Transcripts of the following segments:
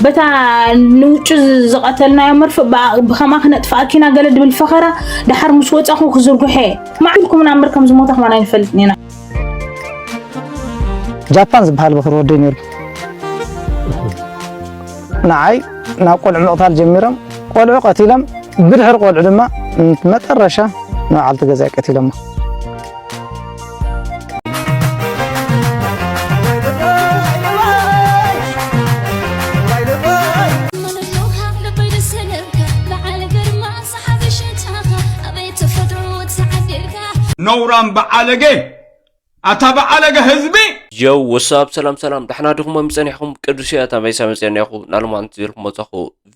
በታ ንውጩ ዝቐተልናዮ መርፍእ ብኣ- ብኸምኣ ክነጥፍኣኪና ገለ ድብል ፈኸራ፣ ደሓር ምስ ወጻኹ ክዝርግሖ እየ። ማዕልኩም ናምበር ከም ዝሞታ ከማን ኣይንፈልጥን ኢና። ጃፓን ዝበሃል በኽሪ ወደይ ነይሩ። ንዓይ ናብ ቆልዑ ምቕታል ጀሚሮም፣ ቆልዑ ቀቲሎም፣ ብድሕሪ ቆልዑ ድማ መጠረሻ ንበዓልቲ ገዛይ ቀቲሎማ። ነውራም በዓለገ ኣታ በዓለገ ህዝቢ። ዮው ወሳብ ሰላም ሰላም ዳሕና ድኹም ጸኒሕኩም ቅዱስ እያ ታመይሳ መጽእና ኢኹ ናልማንት ዝልኩም መጻኹ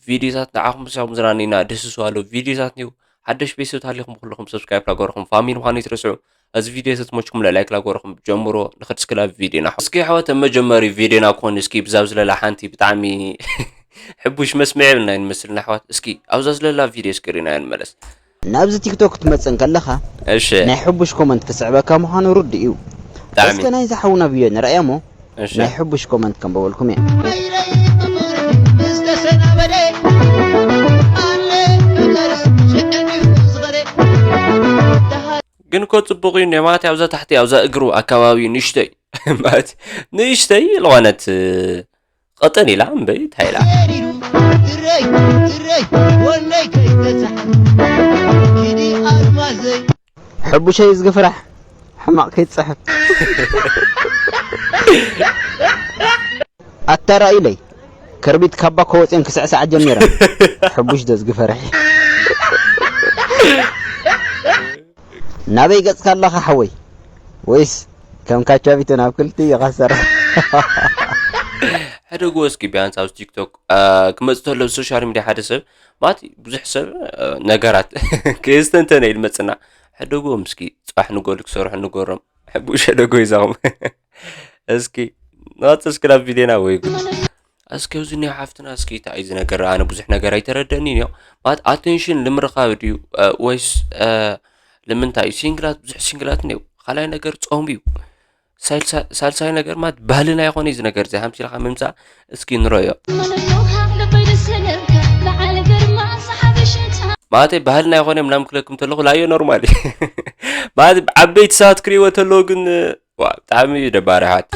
ቪዲዮታት ንዓኹም ሳብ ዝራኒና ደስ ዝዋሉ ቪዲዮታት እዩ። ሓደሽ ቤተሰብ ታሊኹም ኩልኹም ሰብስክራይብ ላገርኹም ፋሚሊ ምዃኑ ይትረስዑ። እዚ ቪዲዮ ተትመችኩም ላይክ ላገርኹም ጀምሮ ንኽድስክላ ቪዲዮና እስኪ ኣሕዋት ኣብ መጀመሪ ቪዲዮና ኮን እስኪ ብዛብ ዝለላ ሓንቲ ብጣዕሚ ሕቡሽ መስምዕ የብልና ይንመስልና ኣሕዋት እስኪ ኣብዛ ዝለላ ቪዲዮ እስኪ ሪና ንመለስ። ናብዚ ቲክቶክ ክትመጽእ እንከለኻ እሺ ናይ ሕቡሽ ኮመንት ክስዕበካ ምዃኑ ርዱእ እዩ። ብጣዕሚ እስከ ናይዚ ሓውና ቪድዮ ንርኣያ እሞ እሺ ናይ ሕቡሽ ኮመንት ከንበበልኩም እየ። ግን እኮ ጽቡቕ እዩ ኔማት ኣብዛ ታሕቲ ኣብዛ እግሩ ኣካባቢ ንእሽተይ ማለት ንእሽተይ ዝኾነት ቐጠን ኢላ እምበይ እንታይ ኢላ ሕቡሸይ ዝግፍራሕ ሕማቕ ከይትፅሕፍ ኣታ ራኢለይ ከርቢት ካባ ከወፅን ክስዕስዓ ጀሚረን ሕቡሽ ዶ ዝግፈርሒ ናበይ ገፅካ ኣለኻ ሓወይ ወይስ ከም ካቻቢቶ ናብ ክልቲ ይኸሰር ሕደጎ እስኪ ቢያንስ ኣብዚ ቲክቶክ ክመፅ ተሎ ሶሻል ሚድያ ሓደ ሰብ ማለት ብዙሕ ሰብ ነገራት ከየስተንተነ እዩ ዝመፅና ሕደጎም እስኪ ፅባሕ ንገሉ ክሰርሑ ንገሮም ሕቡሽ ሕደጎ ይዛኹም እስኪ ንቐፅል እስኪ ናብ ቪድዮና ወይ ጉድ እስኪ ኣብዚ ናይ ሓፍትና እስኪ እንታይ እዩ ዝነገር ኣነ ብዙሕ ነገር ኣይተረደእኒን እዮ ማለት ኣቴንሽን ንምርኻብ ድዩ ወይስ ንምንታይ እዩ ሲንግላት ብዙሕ ሲንግላት እኒው ካልኣይ ነገር ፆም እዩ ሳልሳይ ነገር ማለት ባህልና ይኾነ እዚ ነገር እዚ ሃምሲልካ ምምፃእ እስኪ ንረዮ ማለተይ ባህልና ይኾነ ምናምን ክለኩም ተለኹ ላዮ ኖርማል ማለት ዓበይቲ ሰባት ክሪእዎ ተለዉ ግን ዋ ብጣዕሚ እዩ ደባሪ ኣሕዋት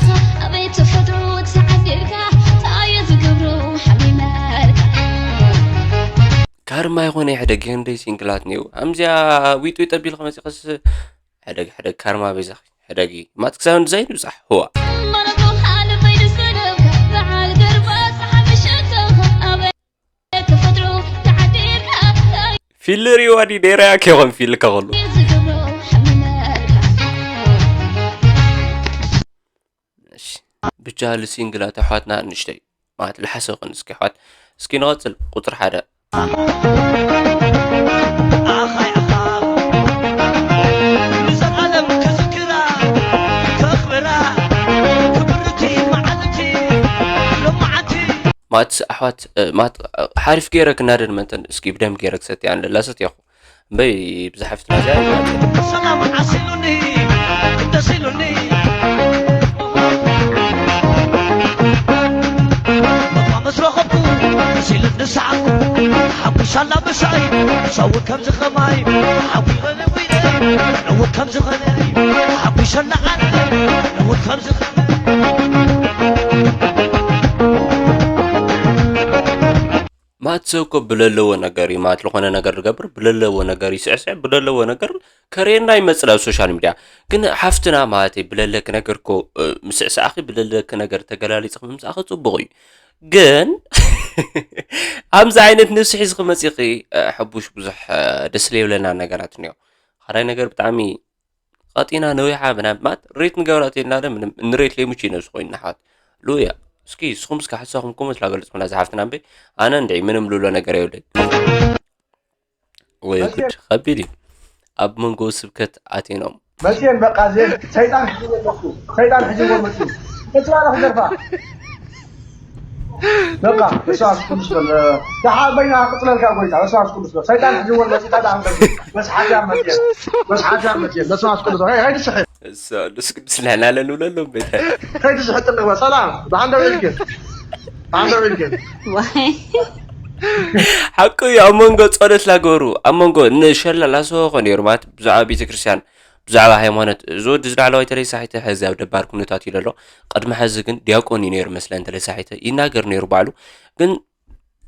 ካርማ ይኾነ ሕደግ ክንደይ ሲንግላት ኒው ኣምዚኣ ዊጥ ዊጥ ኣቢልካ መፂኸስ ሕደግ ሕደግ ካርማ በይዛኺ ሕደጊ ማት ክሳብ ንዛይ ንብፃሕ ህዋ ፊል ሪዋ ዲ ደይራያ ኬኾን ፊል ከኸሉ ብቻ ልሲንግላት ኣሕዋትና ንእሽተይ ማለት ልሓሰኽን እስኪ ኣሕዋት እስኪ ንቐፅል ቁፅሪ ሓደ ማት ኣሕዋት ማት ሓሪፍ ገይረ ክናደድ መንተን እስኪ ብደም ገይረ ክሰትያን ለላሰት ያኹ እምበይ ብዝሓፍትና እዚኣ ሰላም ዓስ ኢሉኒ ደስ ኢሉኒ እኳ ምስ ረኸብኩ ደስ ኢሉኒ ሰዓብኩ ሓጉሻላ ምሳይ ሰው ከምዚ ኸማይ ሓጉ ይበለ ውይለ ነውር ከምዚ ኸነ ሓጉሻላ ዓለ ነውር ከምዚ ኸነ ማት ሰብ እኮ ብለለዎ ነገር እዩ ማለት ዝኾነ ነገር ዝገብር ብለለዎ ነገር ይስዕስዕ ብለለዎ ነገር ከርእየና ይመፅእ ኣብ ሶሻል ሚድያ ግን ሓፍትና ማለት ብለለኪ ነገር እኮ ምስዕሳእኺ ብለለኪ ነገር ተገላሊፅኺ ምምፃእኺ ፅቡቕ እዩ ግን ኣምዚ ዓይነት ንብሲ ሒዝኺ መፂኺ ሕቡሽ ብዙሕ ደስ ለይብለና ነገራት እኒኦ ካልኣይ ነገር ብጣዕሚ ቐጢና ነዊሓ ብናብ ማት ሬት ንገብራ ተልና ደ ምንም እንሬት ለይምቹ ነብሲ ኮይና ሓት ሉያ እስኪ ንስኹም እስከ ሓሳኹም ኮመንት ላገልጽኩምላ ዝሓፍትና እምበይ ኣነ እንድዒ ምንም ልብሎ ነገር የብለይ ወይ ጉድ ከቢድ እዩ ኣብ መንጎ ስብከት ኣቴኖም መቼም በቃ ሰይጣን ሕጂ ወለኩ ሰይጣን ሕጂ ወለኩ ተስፋ ለክዘርፋ በቃ በስመ አብ ቅዱስ በል። ደሓ በይና ቅጽለልካ ጎይታ በስመ አብ ቅዱስ በል። ሰይጣን ሕጂ ወል መጺካ ደኣ በስ ሓጃር መጽየ በስ ሓጃር መጽየ በስመ አብ ቅዱስ ሄይ ሄይ ትስሐ እሳ ቅዱስ ቅዱስ ልሕላለ ንብለሎም ቤተ ሄይ ትስሐ ጥንቅበ ሰላም ብሓንደ ወልክ Under again. ዋይ ሓቁ እዩ። ኣብ መንጎ ጸሎት ላገበሩ ኣብ መንጎ ንሸላ ላሰወኾ ነይሩ ማለት ብዛዕባ ቤተክርስትያን ብዛዕባ ሃይማኖት እዚ ወዲ ዝላዕለዋይ ተለሳሒተ ሕዚ ኣብ ደባር ኩነታት ኢሉ ኣሎ። ቅድሚ ሕዚ ግን ዲያቆን እዩ ነይሩ መስለን ተለሳሒተ ይናገር ነይሩ ባዕሉ። ግን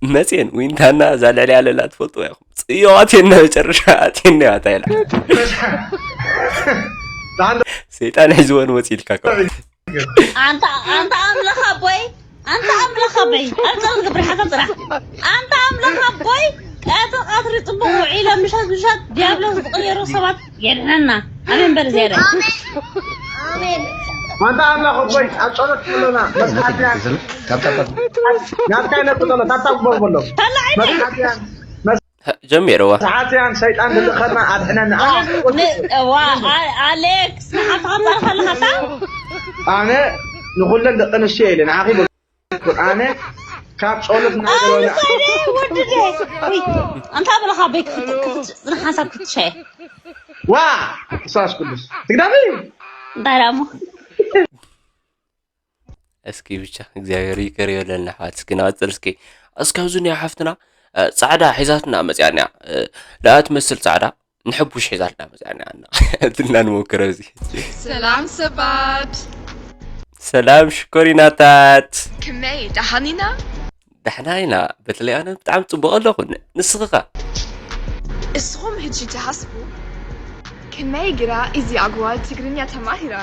መፅየን ዊንታና እዛ ልዕሊ ኣለላ ትፈልጥዋ ኢኹም። ፅዮ ኣትየና መጨረሻ ኣትየና እያ ታይላ ሰይጣን ሒዝወን ወፂ ኢልካ ከ ኣንታ ኣንታ ኣምላኽ ኣቦይ ኣንታ ኣምላኽ ኣቦይ ኣብ ጸሎት ግብሪ ሓሳብ ጥራሕ ኣንታ ኣምላኽ ኣቦይ ቀትሪ ቀትሪ ጽቡቕ ውዒለ ምሸት ምሸት ዲያብሎስ ዝቕየሩ ሰባት የድሕነና። ኣሜን በል ዜረ። ኣንታ ኣምላኽ ኣቦይ ኣብ ጸሎት ከለና መስሓትያን ናብታይ ነጥሎ ታብታብ ግበር በሎ ተላዒ መስሓትያን ጀሚርዋ ሰዓትያን ሰይጣን ድልኸና ኣድሕነና ኣነ ዋ ኣሌክስ ንሓፍትኻ ትጸርፈ ኣለኻ ታ ኣነ ንኹለን ደቂ ኣንስትዮ ኢለ ንዓኺ ኣነ ካብ ጸሎት እናገበረ ኣውሳደ ወድደ ውይ ኣንታ ብለኻ በይ ክትጽንሓሳብ ክትሸየ ዋ ቅሳስ ቅዱስ ትግዳሚ እንታይ ደኣ እሞ እስኪ ብቻ እግዚኣብሔር ይቅር ይበለልና ኣሕዋት። እስኪ ንቐፅል እስኪ እስካብዚ ናይ ሓፍትና እ፣ ፃዕዳ ሒዛትና መፅያ እኒያ እ፣ ደኣ ትመስል ፃዕዳ ንሕቡሽ ሒዛትና መፅያ እኒያ እና እትልና ንሞክረ እዚ ሰላም ሰባት ሰላም ሽኮሪናታት ከመይ ደሓን ኢና ዳሕና ኢና በተለይ ኣነ ብጣዕሚ ፅቡቅ ኣለኹ ንስኽኻ እስኹም ሕጂ ትሓስቡ ከመይ ግራ እዚ ኣጓል ትግርኛ ተማሂራ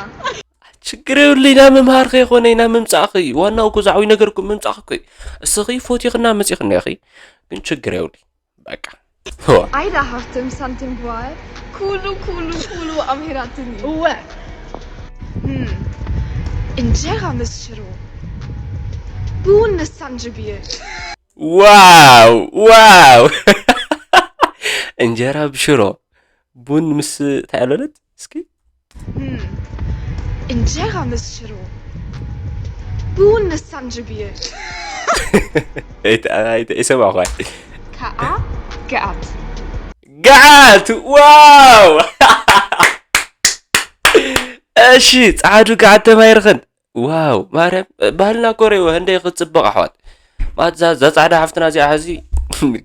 ችግር የብሉ ኢና ምምሃር ከይኮነ ኢና ምምፃእኺ ዋናው እኮ ዛዕዊ ነገር እኮ ምምፃእኺ እኮ እዩ እስኺ ፎቲኽና መፂኽና ኢኺ ግን ችግር የብሉ በቃ ኣይዳ ሃፍትም ሳንቲም ጓል ኩሉ ኩሉ ኩሉ ኣምሂራትኒ እወ እንጀራ ምስ ሽሮ ቡን ምስ ሳንጅቢር ዋው ዋው እንጀራ ብሽሮ ቡን ምስ እንታይ ኣሎለት እስኪ እንጀራ ምስ ሽሮ ቡን ምስ ሳንጅቢር ይሰማዕኳ ከዓ ገኣት ገዓት ዋው እሺ ፃዓዱ ገዓት ተማይርኽን ዋው ማርያም ባህልና ኮረይዎ ህንደይ ክፅብቕ ኣሕዋት ማለት እዛ ፃዕዳ ሓፍትና እዚኣ ሕዚ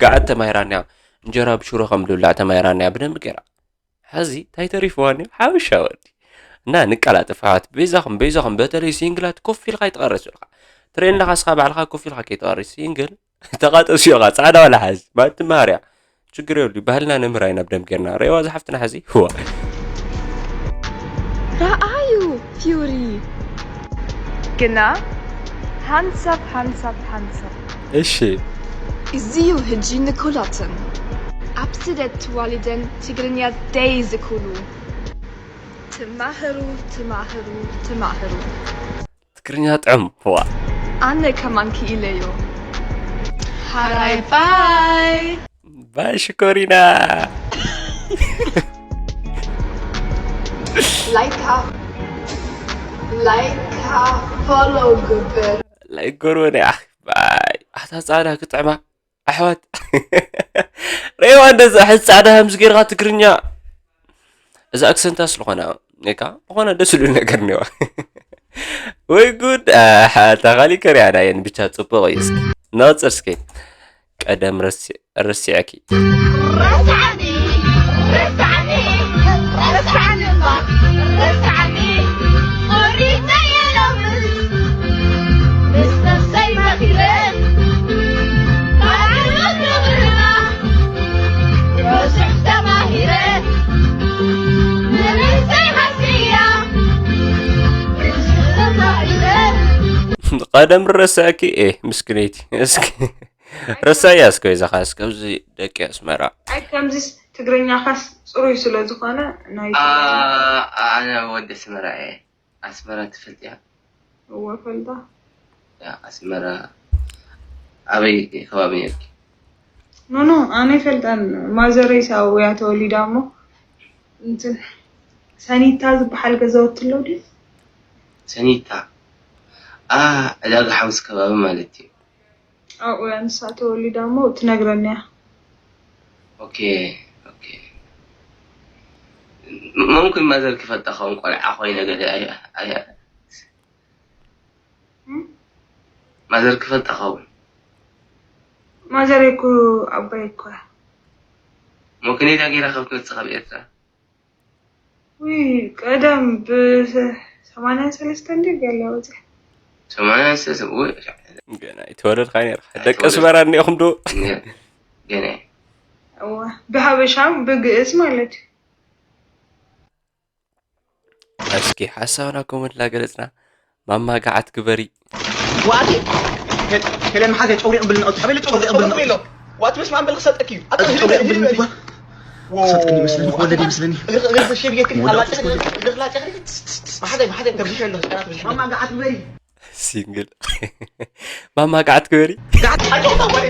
ገዓት ተማይራንያ እንጀራ ብሽሮ ከም ልብላዕ ተማይራንያ ብደንብ ገይራ ሕዚ እንታይ ተሪፍዋኒ ሓበሻ ወዲ እና ንቀላጥፍ ኣሕዋት በይዛኹም በይዛኹም በተለይ ሲንግላት ኮፍ ኢልካ ይትቐረስ ኢልካ ትርእየኒ ኣለኻ እስኻ ባዕልኻ ኮፍ ኢልካ ከይትቐርስ ሲንግል ተቓጠስዮኻ ፃዕዳ ዋላ ሓዚ ማለት ትምሃርያ ችግር የብሉ ባህልና ነምህር ኣይና ብደንብ ጌርና ረእዋ ዝሓፍትና ሕዚ ህዋ ረኣዩ ፊውሪ ግና ሓንሳብ ሓንሳብ ሓንሳብ እሺ እዚዩ ሕጂ ንኩላትን ኣብ ስደት ተዋሊደን ትግርኛ ደይ ዝኩሉ ትማህሩ ትማህሩ ትማህሩ ትግርኛ ጥዑም ዋ ኣነ ከማን ክኢለዮ ሃራይ ባይ ባይ ሽኮሪና ላይካ ላይካ ፎሎ ግብር ላይክ ጎርበ ናይ ኣኽ ባይ ኣታ ፃዕዳ ክጥዕማ ኣሕዋት ረዋ እንደዛ ሕዚ ፃዕዳ ከምዚ ጌርካ ትግርኛ እዚ ኣክሰንታ ስለኾነ ካ ዝኾነ ደስ ዝብል ነገር እኒዋ ወይ ጉድ ኣታ ካሊከ ሪኣና የን ብቻ ፅቡቅ እዩ እስኪ ንቐፅል እስኪ ቀደም ረሲዐኪ ረስዓኒ ረስዓኒ ረስዓኒ እምባ ረስዓኒ ቆሪፀ የሎምስ ምስ ነፍሰይ መኺረ ካልኦት ክቕርባ ብዙሕ ተማሂረ ንርእሰይ ሃስያ ብዙሕ ተማሂረ ቀደም ረስዐኪ ኤ ምስክነይቲ እስኪ ረሳያ እስከ ይዛኻ እስከ ኣብዚ ደቂ ኣስመራ ኣይ ከምዚስ ትግርኛኻስ ፅሩይ ስለ ዝኾነ ናይ ኣ- ኣነ ወዲ ኣስመራ እየ ኣስመራ ትፈልጥያ እወ ፈልጣ ያ ኣስመራ ኣበይ ከባቢ ነርኪ ኖኖ ኣነ ይፈልጠን ማዘረይ ሳውያ ተወሊዳ እሞ እንትን ሰኒታ ዝበሃል ገዛውቲ ኣለዉ ድዩ ሰኒታ ኣ ዕዳጋ ሓውስ ከባቢ ማለት እዩ ኣብኡ እያ ንሳ ተወሊዳ እሞ ትነግረኒ እያ ኦኬ ኦኬ መምኩን ማዘር ክፈልጣ ኸውን ቆልዓ ኮይነ ገለ ኣያ ኣያ እም? ማዘር ክፈልጣ ኸውን። ማዘር እኮ ኣባይ እኮ። ሞክኔታ ገይራ ካብ ትመጽእ ካብ ኤርትራ። ውይ ቀደም ብሰማንያ ሰለስተ እንዲ ገለ ወፂ። ሰማንያ ሰለስተ ወይ ገና ይተወለድካ ነርካ። ደቂ ኣስመራ እኒኦኹም ዶ? ገና እዋ ብሃበሻ ብግእዝ ማለት እዩ። እስኪ ሓሳብና ኮመንት ላገለጽና ማማ ገዓት ግበሪ። ዋቲ ሄለን መሓዘ ጨውሪ ቅብል ነው። ተበለ ጨውሪ ቅብል ነው። ዋቲ መስማን በል ክሰጠክ እዩ። ኣታ ክሰጥክን ይመስለኒ፣ ክወለድ ይመስለኒ። እግር ሸብ የክል ኣላጭ እግር ላጭ እግር መሓዘ መሓዘ ተብሽ ያለው ህፃናት ብሽ ማማ ገዓት ግበሪ። ሲንግል ማማ ገዓት ግበሪ። ጋር ታጫውታ ወሬ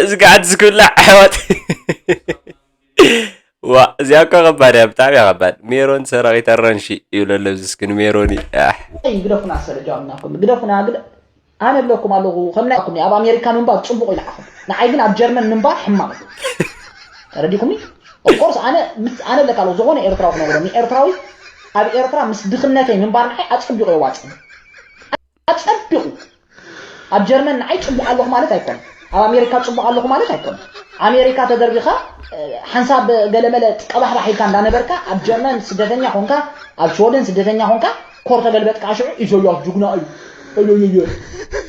እዚ ገዓት ዝክብላ ኣሕዋት ዋ እዚኣ እኮ ከባድ እያ፣ ብጣዕሚ እያ ከባድ። ሜሮን ሰራቂት ኣራንሺ ይብለለ እዚ እስኪ ንሜሮኒ። ኣሕ። ግደፉና፣ ሰለጃምናኩም ግደፉና። ግደ ኣነ ኣለኩም ኣለኹ ከምናይኩም ኣብ ኣሜሪካ ምንባር ጽቡቕ ኢልዓኹም። ንዓይ ግን ኣብ ጀርመን ምንባር ሕማቕ እዩ። ተረዲኹምኒ? ኦፍኮርስ ኣነ ምስ ኣነ ኣለካ ኣለኹ ዝኾነ ኤርትራዊ ክነግሮ ንኤርትራዊ ኣብ ኤርትራ ምስ ድኽነተይ ምንባር ንዓይ ኣጸቢቑ የዋጽእ። ኣጸቢቑ ኣብ ጀርመን ንዓይ ጽቡቕ ኣለኹ ማለት ኣይኮነን። ኣብ ኣሜሪካ ጽቡቕ ኣለኹ ማለት ኣይኮነን። ኣሜሪካ ተደርቢኻ ሓንሳብ ገለመለ ቀባሕባሕ ኢልካ እንዳነበርካ ኣብ ጀርመን ስደተኛ ኮንካ ኣብ ሽወደን ስደተኛ ኮንካ ኮር ተገልበጥካ ሽዑ ኢሰያስ ጅግና እዩ እዮዮዮ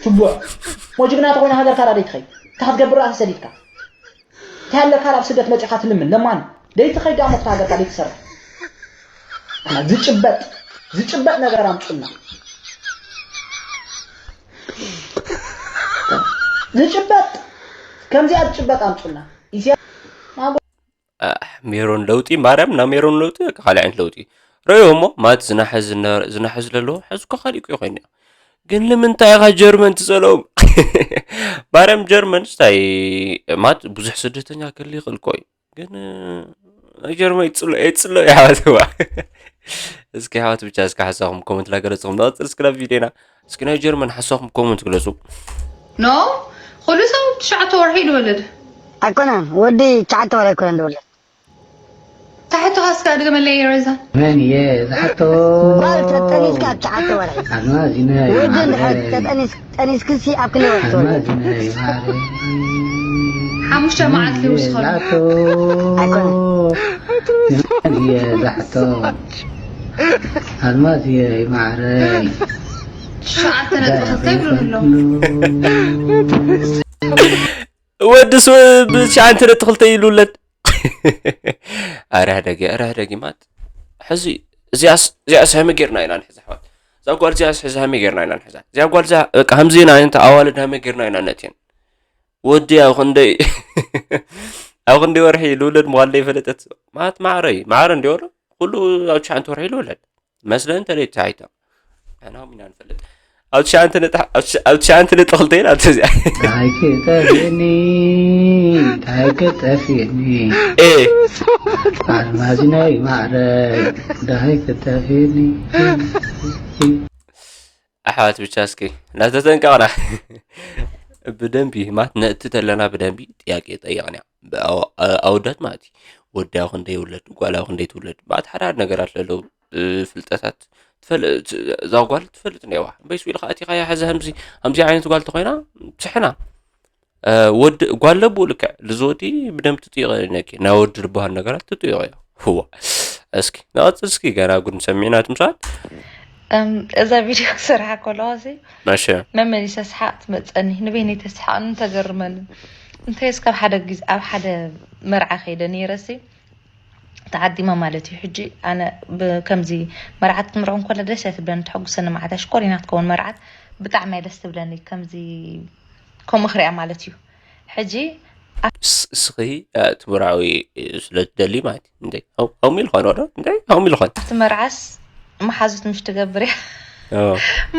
ጽቡቕ ሞ ጅግና ተኾይና ሃገርካ ዳ ደይትኸይድ እንታይ ክትገብር ዳ ተሰዲድካ እንታይ ኣለካ ኣብ ስደት መጺኻ ትልምን ለማኒ ደይትኸይድ ዳ ሞኽታ ሃገርካ ደይትሰርሕ ዝጭበጥ ዝጭበጥ ነገር ኣምጹልና ዝጭበጥ ከምዚኣ ዝጭበጥ ኣምጹልና ኢስያ ሜሮን ለውጢ ማርያም ና ሜሮን ለውጢ ካልእ ዓይነት ለውጢ ረዮ እሞ ማለት ዝናሐ ዝናሐ ዝለለዎ ሕዚ እኮ ካሊእ እኮ ይኮይኑ ግን ንምንታይ ኢኻ ጀርመን ትጸልኦም ማርያም ጀርመን ስታይ ማለት ብዙሕ ስደተኛ ክህሉ ይኽእል እኮ እዩ ግን ናይ ጀርመን ይጽሎ ይጽሎ ይሓዋትዋ እስኪ ሓዋት ብቻ እስኪ ሓሳኹም ኮመንት ላገለጽኹም ንቐጽል እስኪ ናብ ቪድዮና እስኪ ናይ ጀርመን ሓሳኹም ኮመንት ግለጹ ኖ ኩሉ ሰብ ትሽዓተ ወርሒ ይልወለድ ኣይኮነን ወዲ ትሽዓተ ወርሒ ኣይኮነን ዝውለድ ታሕቱ ካስካ ድገመለይ ረዛ መን እየ ዝሓቶ ጓል ተጠኒስካ ኣብ ትሽዓተ ወርሒ ኣልማዝ እዩ ነይ ወዲ ማዕረ እንድሕር ተጠኒስ- ጠኒስክሲ ኣብ ክንደይ ወርሒ ትወልድ ኣልማዝ እዩ ነይ ማዕረ ሓሙሽተ መዓልቲ ይውስኸሉ ዝሓቶ ኣይኮነን መን እየ ዝሓቶ ኣልማዝ እየ ማዕረይ ትሽዓተ ነጥቢ ክልተ ይብሉ ኣለዉ ወዲ ስ ብትሽዓተ ነጥቢ ክልተ ይሉለት ኣረ ህደጊ ኣረ ህደጊ ማት ሕዚ እዚኣስ እዚኣስ ሃመ ጌርና ኢና ንሕዛ ኣሕዋት እዛ ጓል እዚኣስ ሕዚ ሃመ ጌርና ኢና ንሕዛ እዚኣ ጓል እዛ በቃ ሃምዚ ኢና እንተ ኣዋልድ ሃመ ጌርና ኢና ነትየን ወዲ ኣብ ክንደይ ኣብ ክንደይ ወርሒ ልውለድ ምዃን ዘይፈለጠት ማት ማዕረ እዩ ማዕረ እንዲወሎ ኩሉ ኣብ ትሽዓተ ወርሒ ልውለድ መስለን ተለይ ተሓይታ ኣናም ኢና ንፈልጥ ኣብ ትሽዓተ ነጥቢ ክልተ ኢላ ኣብቲ እዚኣ ታይ ክጠፍእኒ ታይ ክጠፍእኒ ኤ ኣልማዝነይ ማዕረይ ዳይ ክጠፍእኒ ኣሕዋት ብቻ እስኪ እናተጠንቀቕና ብደንቢ ማት ነእቲ ተለና ብደንቢ ጥያቄ ጠየቕንያ ኣውዳት ማለት እዩ ወዲ ኣብ ክንደይ ይውለድ ጓል ኣብ ክንደይ ትውለድ ማለት ሓደ ሓደ ነገራት ለለው ፍልጠታት እዛ ጓል ትፈልጥ ነዋ በይስ ኢልካ ኣቲኻያ ሕዚ ከምዚ ከምዚ ዓይነት ጓል ተኮይና ትሕና ወዲ ጓል ለቡ ልክዕ ልዝወዲ ብደንብ ትጥይቀ ነኪ ናይ ወዲ ዝበሃል ነገራት ትጥይቀ እያ ህዋ እስኪ ንቐፅል እስኪ ገና ጉድ ሰሚዕና ትምሳል እዛ ቪድዮ ክሰርሓ ከለዋ ሲ መሸ መመሊሰ ስሓቅ ትመፀኒ ንበይነይ ተስሓቅን ተገርመንን እንታይ እስካብ ሓደ ግዜ ኣብ ሓደ መርዓ ከይደ ነይረ ሲ ተዓዲማ ማለት እዩ ሕጂ ኣነ ከምዚ መርዓት ትምርዖ እንኮላ ደስ እያ ትብለኒ ተሐጉሰኒ ማዓት ኣሽኮሪና ትከውን መርዓት ብጣዕሚ እያ ደስ ትብለኒ ከምዚ ከምኡ ክሪኣ ማለት እዩ ሕጂ እስኺ ትምርዓዊ ስለ ትደሊ ማለት እዩ እንታይ ከምኡ ኢልኾን ዶ እንታይ ከምኡ ኢልኾን ኣብቲ መርዓስ መሓዙት ምሽ ትገብር እያ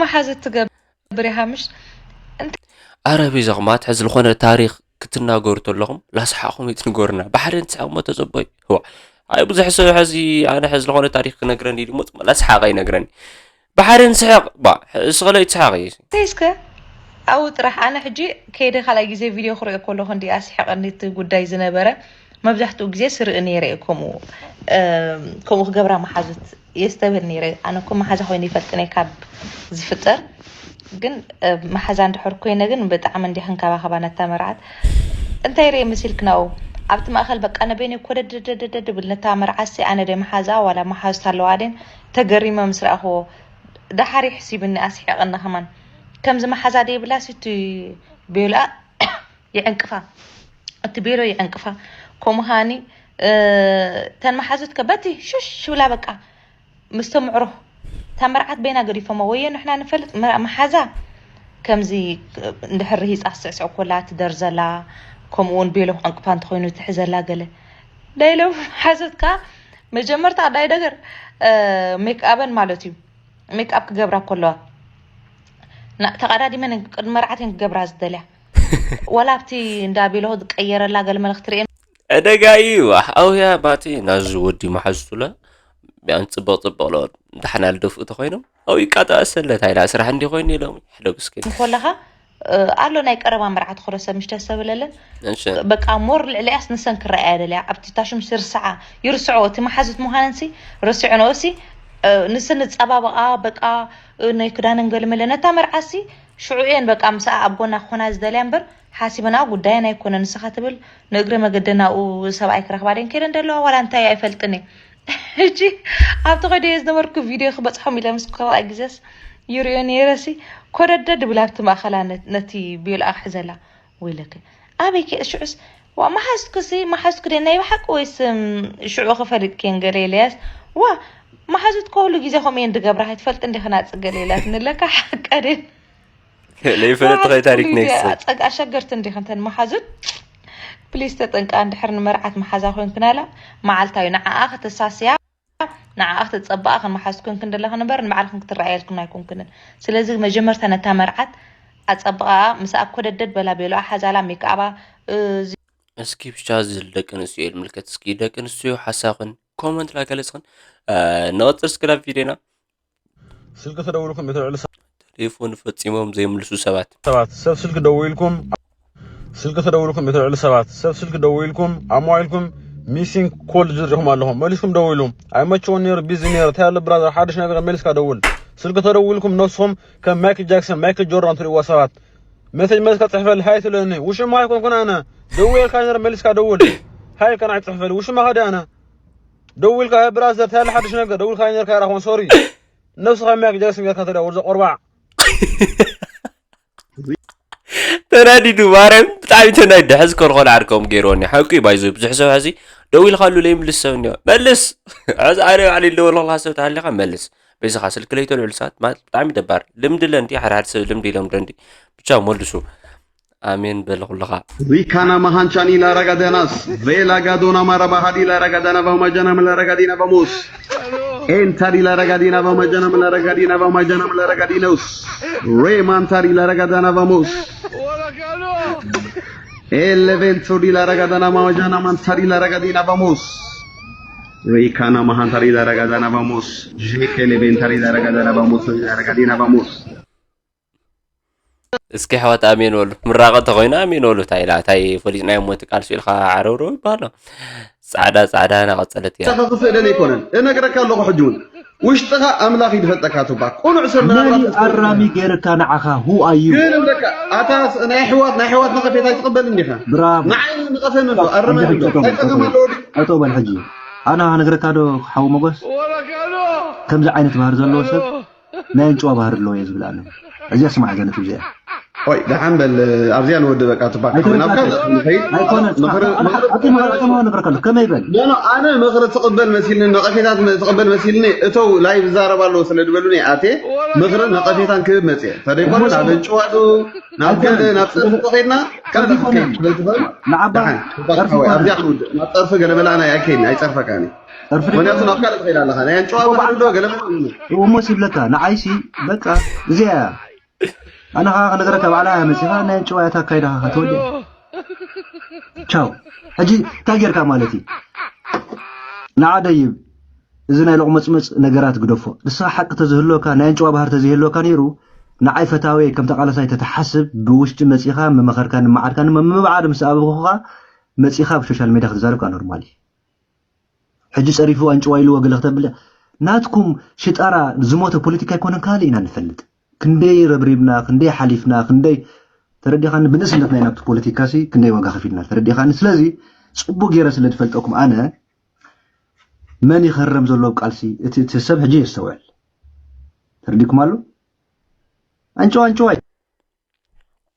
መሓዙት ትገብር እያ ምሽ ኣረ ቤዛኹም ኣትሐ ዝልኾነ ታሪኽ ክትናገሩ ተለኹም ላስሓቕኹም ይትንገሩና ብሓደ ንስሓቕ እሞ ተጸበዩ ህዋ ኣይ ብዙሕ ሰብ ሕዚ ኣነ ሕዚ ዝኾነ ታሪክ ክነግረኒ ኢሉ ሞ ላስሓቕ ኣይነግረኒ ብሓደ ንስሕቕ ባ እስኸለ ይትስሓቕ እዩ እንታይ እስከ ኣብኡ ጥራሕ ኣነ ሕጂ ከይደ ካልኣይ ግዜ ቪድዮ ክሪኦ ከለኹ እንዲ ኣስሒቐኒ እቲ ጉዳይ ዝነበረ መብዛሕትኡ ግዜ ስርኢ ነይረ እየ ከምኡ ከምኡ ክገብራ መሓዙት የስተብህል ነይረ። ኣነ እኮ መሓዛ ኮይኑ ይፈልጥነ ካብ ዝፍጠር ግን መሓዛ እንድሕር ኮይነ ግን ብጣዕሚ እንዲ ክንከባኸባ ነታ መርዓት እንታይ ርየ መሲልክ ናው ኣብቲ ማእኸል በቃ ነበይነ ኮደደደደደ ድብል ነታ መርዓት ሲ ኣነ ደ መሓዛ ዋላ መሓዙት ኣለዋ ደን ተገሪመ ምስ ረኣኽዎ ደሓር ይሕሲብኒ ኣስሒቐኒ ከማን ከምዚ መሓዛ ደይብላ ሲቲ ቤላ ይዕንቅፋ እቲ ቤሎ ይዕንቅፋ ከምኡ ከዓኒ ተን መሓዙት ከበቲ ሽሽ ብላ በቃ ምስ ተምዕሮ እታ መርዓት በይና ገዲፎሞ ወዮ ንሕና ንፈልጥ መሓዛ ከምዚ እንድሕር ርሂፃ ስዕስዕ ኮላ ትደርዘላ ከምኡ እውን ቤሎ ዕንቅፋ እንተኮይኑ ትሕዘላ ገለ ዳይሎም ሓዞት ከዓ መጀመርታ ዳይ ነገር ሜክኣበን ማለት እዩ ሜክኣፕ ክገብራ ከለዋ ተቐዳዲመን ቅድሚ መርዓት እየን ክገብራ ዝደልያ ዋላ ኣብቲ እንዳ ቤሎ ዝቀየረላ ገለ መልክ ትርእየን ዕደጋ እዩ ኣውያ ባቲ ናዙ ወዲ መሓዝቱለ ያን ፅበቅ ፅበቅ ለወል እንተሓና ልደፍኡ ተኮይኖም ኣው ይቃጣ ሰለታ ኢላ ስራሕ እንዲ ኮይኑ ኢሎም ሕደጉ እስኪ ከለካ ኣሎ ናይ ቀረባ መርዓ ትኮረ ሰብ ምሽ ተሰብለለን በቃ ሞር ልዕሊያስ ንሰን ክረኣያ ደልያ ኣብቲ ታሽም ስርስዓ ይርስዖ እቲ መሓዙት ምዃነንሲ ርስዕንኦሲ ንሰን ንፀባበቃ በቃ ናይ ክዳነን ገልመለ ነታ መርዓሲ ሽዑ እየን በቃ ምስኣ ኣብ ጎና ክኾና ዝደልያ እምበር ሓሲበንኣ ጉዳየን ኣይኮነን ንስኻ ትብል ንእግረ መገደን ኣብኡ ሰብኣይ ክረኽባ ደን ከይደን ደለዋ ዋላ እንታይ ኣይፈልጥን እየ ሕጂ ኣብቲ ከይደ እየ ዝነበርኩ ቪድዮ ክበፅሖም ኢለ ምስ ከብኣ ግዜስ ይርእዮ ነይረሲ ኮደደ ድብል ኣብቲ ማእኸላ ነቲ ቤልኣ ክሕዘላ ወይለከ ኣበይ ከ ሽዑስ ዋ መሓዝኩሲ መሓዝኩ ደ ናይ ብሓቂ ወይስ ሽዑ ክፈሊጥ ከን ገለ ኢለያስ ዋ መሓዙት ከሁሉ ግዜ ከምኡ እየን ድገብራ ኣይትፈልጥ እንዲኽና ፅገለ ኢላት ንለካ ሓቀደን ለይፈለጥኸይ ታሪክ ነይክሰይ ጸጋ ኣሸገርቲ እንዲኽንተን መሓዙት ፕሊስ ተጠንቃ እንድሕር ንመርዓት መሓዛ ኮይንክናላ መዓልታዊ ንዓኣ ከተሳስያ ንዓኣ ክትጸብኣ ክንመሓዝ ኮንክን ደለኽን እምበር ንባዕልኽን ክትረኣየልክን ኣይኮንክንን ስለዚ መጀመርታ ነታ መርዓት ኣጸብኣ ምስኣ ኮደደድ በላ ቤሎኣ ሓዛላ ሜክኣባ እስኪ ብቻ ዝል ደቂ ኣንስትዮ የልምልከት እስኪ ደቂ ኣንስትዮ ሓሳኽን ኮመንት ላከለስኽን ንቐጽል እስኪ ናብ ቪድዮና ስልኪ ተደውልኩም የተልዕሉ ሰባት ቴሌፎን ፈጺሞም ዘይምልሱ ሰባት ሰባት ሰብ ስልኪ ደዊልኩም ስልኪ ተደውልኩም የተልዕሉ ሰባት ሰብ ስልኪ ደዊልኩም ኣብ ሞባይልኩም ሚሲንግ ኮል ዝርኢኹም ኣለኹም መሊስኩም ደዊሉ ኣይመቸውን ነይሩ ቢዚ ነይሩ እንታይ ኣሎ ብራዘር ሓድሽ ነገር መሊስካ ደውል ስልኪ ተደዊልኩም ነብስኹም ከም ማይክል ጃክሰን ማይክል ጆርዳን ትርእዋ ሰባት መሴጅ መሊስካ ጽሕፈል ሃይ ትለኒ ውሽማ ኣይኮንኩን ኣነ ደዊልካ ነር መሊስካ ደውል ሃይ ከናዕ ጽሕፈል ውሽማ ከዲ ኣነ ደዊልካ ብራዘር እንታይ ኣሎ ሓድሽ ነገር ደዊልካ ነርካ ይራኹን ሶሪ ነብስኻ ማይክ ጃክሰን ጌርካ ተዳ ወርዘ ቆርባዕ ተናዲዱ ማርያም ብጣዕሚ ተናዲዱ ሕዚ ከልኾነ ዓርከም ገይርዎኒ ሓቂ ባይዞ ብዙሕ ሰብ ሕዚ ደው ኢልካሉ ለይምልስ ሰብ እኒኦ መልስ ሕዚ ኣነ ባዕለ ይደወል ከለካ ሰብ ተሃሊካ መልስ በዚኻ ስልኪ ለይተልዕሉ ሰባት ማለት ብጣዕሚ ደባር ልምዲ ለንዲ ሓደ ሓደ ሰብ ልምዲ ኢሎም ደንዲ ብቻ መልሱ ኣሜን በል ኩልኻ። Rikana mahanchan ilara gadanas, vela gadona mara bahadi ilara gadana vamajana mlara gadina vamos. Entari ilara gadina vamajana mlara gadina vamajana mlara gadinos. Remantari ilara gadana vamos. Eleventori ilara gadana vamajana mantari ilara gadina vamos. Rikana mahantari ilara gadana vamos. Jeke leventari ilara gadana vamos ilara gadina vamos. እስኪ ኣሕዋት ኣሜን በሉ። ምራቐ እንተኾይኑ ኣሜን በሉ። እንታይ ኢላ እንታይ ፈሊጥናዮ እሞ እቲ ቃል ስኢልካ ዓረብረው ይበሃሎ። ጻዕዳ ጻዕዳ ናቐጸለት እያ። ተኸኽፍእደን ኣይኮነን እነግረካ ኣለኹ ሕጂ እውን ውሽጥኻ ኣምላኽ ይድፈጠካ ቱባ ቁኑዕ ሰብ መን ምናልባት እዩ ኣራሚ ገይርካ ንዓኻ who are you ግን እብለካ ኣታ ናይ ኣሕዋት ናይ ኣሕዋት ነቐፌታ ኣይትቕበልን ዲኻ ብራቮ ንዓይ ንቐፈኒ ኣሎ ኣርመኒ ኣሎ እንታይ ጸገም ኣለዎ ድዩ ጠጠው በል ሕጂ ኣነ ክነግረካ ዶ ሓው መጎስ ከምዚ ዓይነት ባህሪ ዘለዎ ሰብ ናይ ኣንጭዋ ባህሪ ኣለዎ እየ ዝብል ኣነ። እዚኣ ስማዕ እዛ ነጥብ እዚኣ። ኦይ ደሓን በል ኣብዚኣ ንወዲ በቃ ትባካ ናብ ካልእ ንኸይድ ኣይኮነን። ምኽሪ ኣቲ ምኽሪ ኣቲ ምኽሪ ንግረካ ኣሎ ከመይ በል። ኖ ኖ ኣነ ምኽሪ ትቕበል መሲልኒ ነቐፌታት ትቕበል መሲልኒ እተው ላይቭ ዝዛረብ ኣለዎ ስለ ዝበሉኒ ኣቴ ምኽርን ነቐፌታን ክህብ መፅየ ተደይኮነ ናብ ኣንጭዋ ዶ ናብ ገለ ናብ ፀርፊ ዶ ከይድና ካልእ ክትከይድ ስለ ትኽእል ንዓባ ደሓን ትባካ ሓወይ ኣብዚኣ ክንውድእ ናብ ፀርፊ ገለ መላእና ኣይከይድን ኣይፀርፈካን እዩ። ምክንያቱ ናብ ካልእ ትኸይድ ኣለኻ ናይ ኣንጭዋ ባህሪ ዶ ገለ መን እሞ ሲብለካ ንዓይሲ በቃ እዚኣ እያ ኣነ ከዓ ክነግረካ ባዕላ እያ መፂኻ ናይ ኣንጭዋ እያ ታካይዳ ከዓ ትወዲ ቻው ሕጂ እንታይ ጌርካ ማለት እዩ ንዓ ደይብ እዚ ናይ ሎቕመፅመፅ ነገራት ግደፎ ንስኻ ሓቂ ተዝህልወካ ናይ ኣንጭዋ ባህር ተዘይህልወካ ነይሩ ንዓይ ፈታወይ ከም ተቃለሳይ ተተሓስብ ብውሽጢ መፂኻ መመኸርካን መዓድካን መምብዓድ ምስ ኣበኹኻ መጺኻ ኣብ ሶሻል ሜድያ ክትዛረብ ከዓ ኖርማል እዩ። ሕጂ ጸሪፉ ኣንጭዋ ኢልዎ ገለ ክተብል፣ ናትኩም ሽጣራ ዝሞተ ፖለቲካ ኣይኮነን ካልእ ኢና ንፈልጥ። ክንደይ ረብሪብና፣ ክንደይ ሓሊፍና፣ ክንደይ ተረዲኻኒ፣ ብንእስነትና ኢና ኣብቲ ፖለቲካ ሲ ክንደይ ዋጋ ከፊልና ተረዲኻኒ። ስለዚ ጽቡቅ ገይረ ስለ ዝፈልጠኩም ኣነ መን ይኸረም ዘሎ ኣብ ቃልሲ እቲ እቲ ሰብ ሕጂ የስተውዕል። ተረዲኩም ኣሎ? ኣንጭዋ ኣንጭዋ እዩ።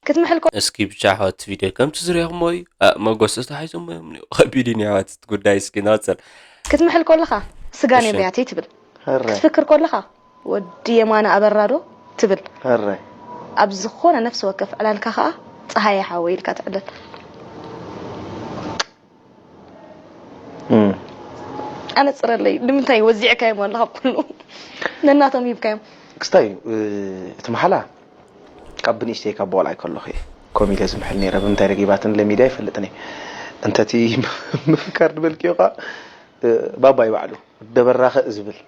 ክትምሕል ኮ- እስኪ ብቻ ኣሕዋት ቪድዮ ከምቲ ዝሪእኹሞ እዩ። እ፣ መጎስ ተታሒዞሞ እዮም እኒኦ። ከቢድ እዩ እኒኦ ኣሕዋት እቲ ጉዳይ። እስኪ ናፀል ክትምሕል ከለኻ ስጋ እሺ። ነቢያተይ ትብል። ሕራይ ክትፍክር ከለኻ ወዲ የማነ ኣበራዶ ትብል። ሕራይ ኣብ ዝኾነ ነፍሲ ወከፍ ዕላልካ ከዓ ፀሃየ ሓወይ ኢልካ ትዕልል። እም። ኣነፅረለይ ንምንታይ ወዚዕካዮም ኣለካ ኩሉ ነናቶም ሂብካዮም። ክስታይ እዩ እ፣ እቲ መሓላ ካብ ብንእሽተይ ካብ በቆልዓይ ከለኹ እየ ኮሚለ ዝምሕል ነይረ። ብምንታይ ረጊባትን ለሚዳ ይፈልጥን እየ። እንተቲ ምፍካር ድበልክዮ ከዓ እ፣ ባባይ ባዕሉ ደበራኸ ዝብል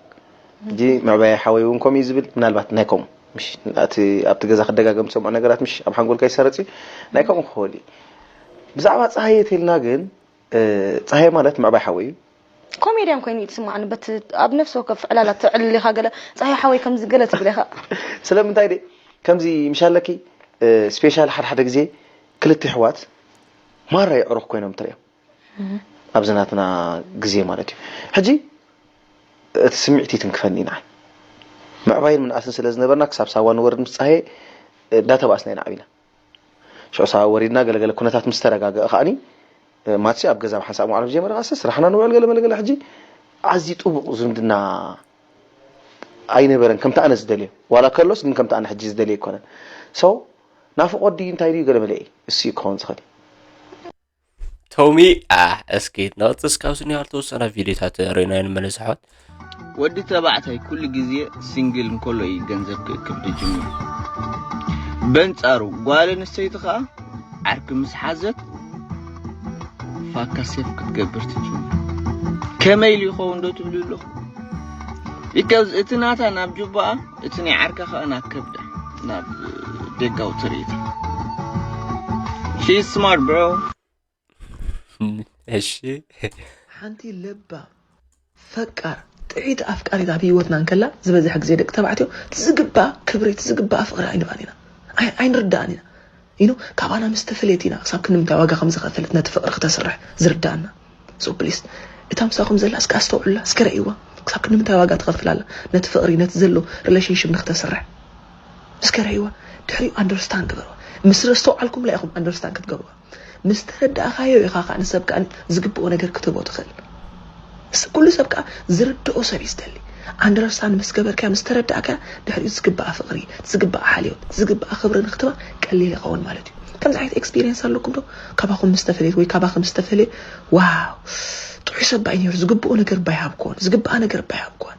ሕጂ ምዕባይ ሓወይ እውን ከምኡ እዩ ዝብል። ምናልባት ናይ ከምኡ ምሽ እቲ ኣብቲ ገዛ ክደጋገም ዝሰምዖ ነገራት ምሽ ኣብ ሓንጎልካ ይሰርፅ እዩ። ናይ ከምኡ ክኸውን እዩ። ብዛዕባ ፀሃየ ተልና ግን እ፣ ፀሃየ ማለት ምዕባይ ሓወይ እዩ። ኮሜድያን ኮይኑ እዩ ትስማዓኒ። በት ኣብ ነፍሲ ወከፍ ዕላላት ተዕልል ኢኻ ገለ ፀሃየ ሓወይ ከምዚ ገለ ትብል ኢኻ። ስለምንታይ ደ ከምዚ ምሻለኪ እ፣ ስፔሻል ሓደ ሓደ ግዜ ክልተ ኣሕዋት ማራ የዕሩኽ ኮይኖም ትሪኦም ኣብዚ ናትና ግዜ ማለት እዩ። ሕጂ እቲ ስምዒት ይትንክፈኒ ኢና ምዕባይን ምንኣስን ስለ ዝነበርና ክሳብ ሳዋ ንወርድ ምስ ፀሃየ እንዳተባእስና ኢና ዓቢና። ሽዑ ሳዋ ወሪድና ገለገለ ኩነታት ምስ ተረጋገአ ከዓኒ ማትሲ ኣብ ገዛ ብሓንሳእ መዋዕሎም ዝጀመረ ቃስ ስራሕና ንውዕል ገለ መለገለ ሕጂ ኣዝዩ ጥቡቕ ዝምድና ኣይነበረን ከምቲ ኣነ ዝደልዮ ዋላ ከሎስ ግን ከምቲ ኣነ ሕጂ ዝደልዮ ኣይኮነን። ሶ ናፍቖት ድዩ እንታይ ድዩ ገለ መለ እዩ እሱ እዩ ክኸውን ዝኽእል። ቶሚ ኣሕ እስኪ ናውፅስ ካብ ስኒ ዝተወሰና ቪዲዮታት ርኢና ንመለስ ኣሕዋት። ወዲ ተባዕታይ ኩሉ ግዜ ሲንግል እንከሎ እዩ ገንዘብ ክእክብ ዝጅምር። በንጻሩ ጓል ኣንስተይቲ ኸኣ ዓርኪ ምስ ሓዘት ፋካ ሴፍ ክትገብር ትጅምር። ከመይ ኢሉ ይኸውን ዶ ትብሉ ኣለኹ? ቢካዝ እቲ ናታ ናብ ጁባኣ እቲ ናይ ዓርካ ኸኣ ናብ ከብዳ ናብ ደጋዊ ትርኢታ። She's smart bro። እሺ ሓንቲ ለባም ፈቃር ጥዕይቲ ኣፍቃሪት ኣብ ህይወትና እንከላ ዝበዝሐ ግዜ ደቂ ተባዕትዮ ትዝግባኣ ክብሪ ትዝግባኣ ፍቅሪ ኣይንባን ኢና ኣይ- ኣይንርዳእን ኢና ኢኖ ካባና ምስ ተፈለየት ኢና ክሳብ ክንምንታይ ዋጋ ከም ዝኸፈለት ነቲ ፍቅሪ ክተስርሕ ዝርዳእና so please እታ ምሳኹም ዘላ እስከ ኣስተውዕሉላ እስከ ረእይዋ ክሳብ ክንምንታይ ዋጋ ትኸፍል ኣላ ነቲ ፍቅሪ ነቲ ዘሎ relationship ንክተስርሕ እስከ ረእይዋ ድሕሪኡ understand ግበርዋ ምስ ኣስተውዓልኩምላ ኢኹም understand ክትገብርዋ ምስ ተረዳእኻዮ ኢኻ ከዓ ንሰብ ከዓ ዝግብኦ ነገር ክትህቦ ትኽእል። ስ- ኩሉ ሰብ ከዓ ዝርድኦ ሰብ እዩ ዝደሊ። Understand ምስ ገበርካዮ ምስ ተረዳእካዮ ድሕሪኡ ዝግባኣ ፍቕሪ፣ ዝግባኣ ሓልዮት፣ ዝግባኣ ክብሪ ንክትባ ቀሊል ይኸውን ማለት እዩ። ከምዚ ዓይነት experience ኣለኩም ዶ? ካባኹም ምስ ተፈለየት ወይ ካባኺ ምስ ተፈለየ ዋው ጥዑይ ሰብ ባይ ነይሩ ዝግብኦ ነገር ባይ ሃብክዎን ዝግባኣ ነገር ባይ ሃብክዎን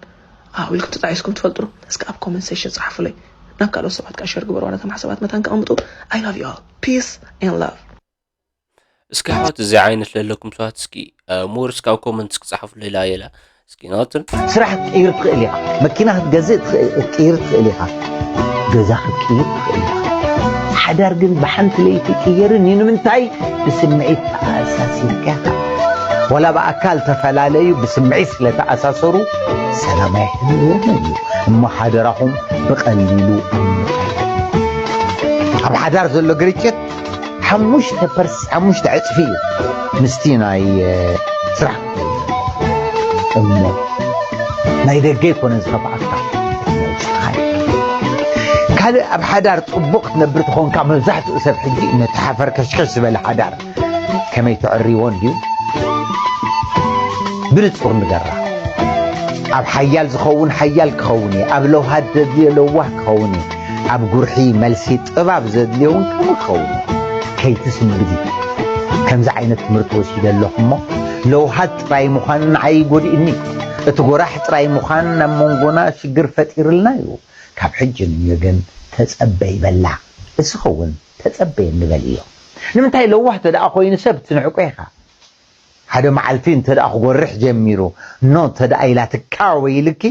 ኣው ኢልኩም ተጣዒስኩም ትፈልጡ ዶ? እስከ ኣብ comment section ጸሓፉለይ። ናብ ካልኦት ሰባት ከዓ share ግበርዋ ነቶም ሓሳባት መታን ከቐምጡ። I love you all. Peace and love. እስኪ ኣሕዋት እዚ ዓይነት ለለኩም ሰባት እስኪ more እስኪ ኣብ comment እስኪ ጻሓፉለይ ላየላ እስኪ ናትን ስራሕ ክትቅይር ትኽእል ኢኻ። መኪና ክትገዝእ ትኽእል- ክትቅይር ትኽእል ኢኻ። ገዛ ክትቅይር ትኽእል ኢኻ። ሓዳር ግን ብሓንቲ ለይቲ ይቅየርን እዩ። ንምንታይ? ብስምዒት ተኣሳሲርካ ኢኻ። ዋላ ብኣካል ተፈላለዩ ብስምዒት ስለተኣሳሰሩ ሰላም ኣይህልዎምን እዩ። እሞ ሓደራኹም ብቐሊሉ ኣይንቀይር። ኣብ ሓዳር ዘሎ ግርጭት ሓሙሽተ ፐርስ ሓሙሽተ ዕፅፊ እዩ ምስቲ ናይ ስራሕ እሞ ናይ ደገ ይኮነ ዝኸፍኣካ ካልእ ኣብ ሓዳር ፅቡቅ ክትነብር ትኾንካ መብዛሕትኡ ሰብ ሕጂ ነቲ ሓፈር ከሽከሽ ዝበለ ሓዳር ከመይ ትዕርይዎ እንድዩ ብንፁር ንገራ ኣብ ሓያል ዝኸውን ሓያል ክኸውን እየ ኣብ ለውሃት ዘድልዮ ለዋህ ክኸውን እየ ኣብ ጉርሒ መልሲ ጥባብ ዘድልዮ እውን ከምኡ ክኸውን እየ ከይትስንብዲ ከምዚ ዓይነት ትምህርቲ ወሲደ ኣለኹ እሞ ለውሃት ጥራይ ምዃን ንዓይ ይጎድእኒ እቲ ጎራሕ ጥራይ ምዃን ናብ መንጎና ሽግር ፈጢርልና እዩ ካብ ሕጂ ንዮ ግን ተጸበይ በላ እስኺ እውን ተጸበይ ንበልዮ ንምንታይ ለዋህ ተደኣ ኮይኑ ሰብ ትንዕቆ ኢኻ ሓደ መዓልቲ እንተ ደኣ ክጎርሕ ጀሚሩ ኖ እንተ ደኣ ኢላ ትቃወ ኢልኪ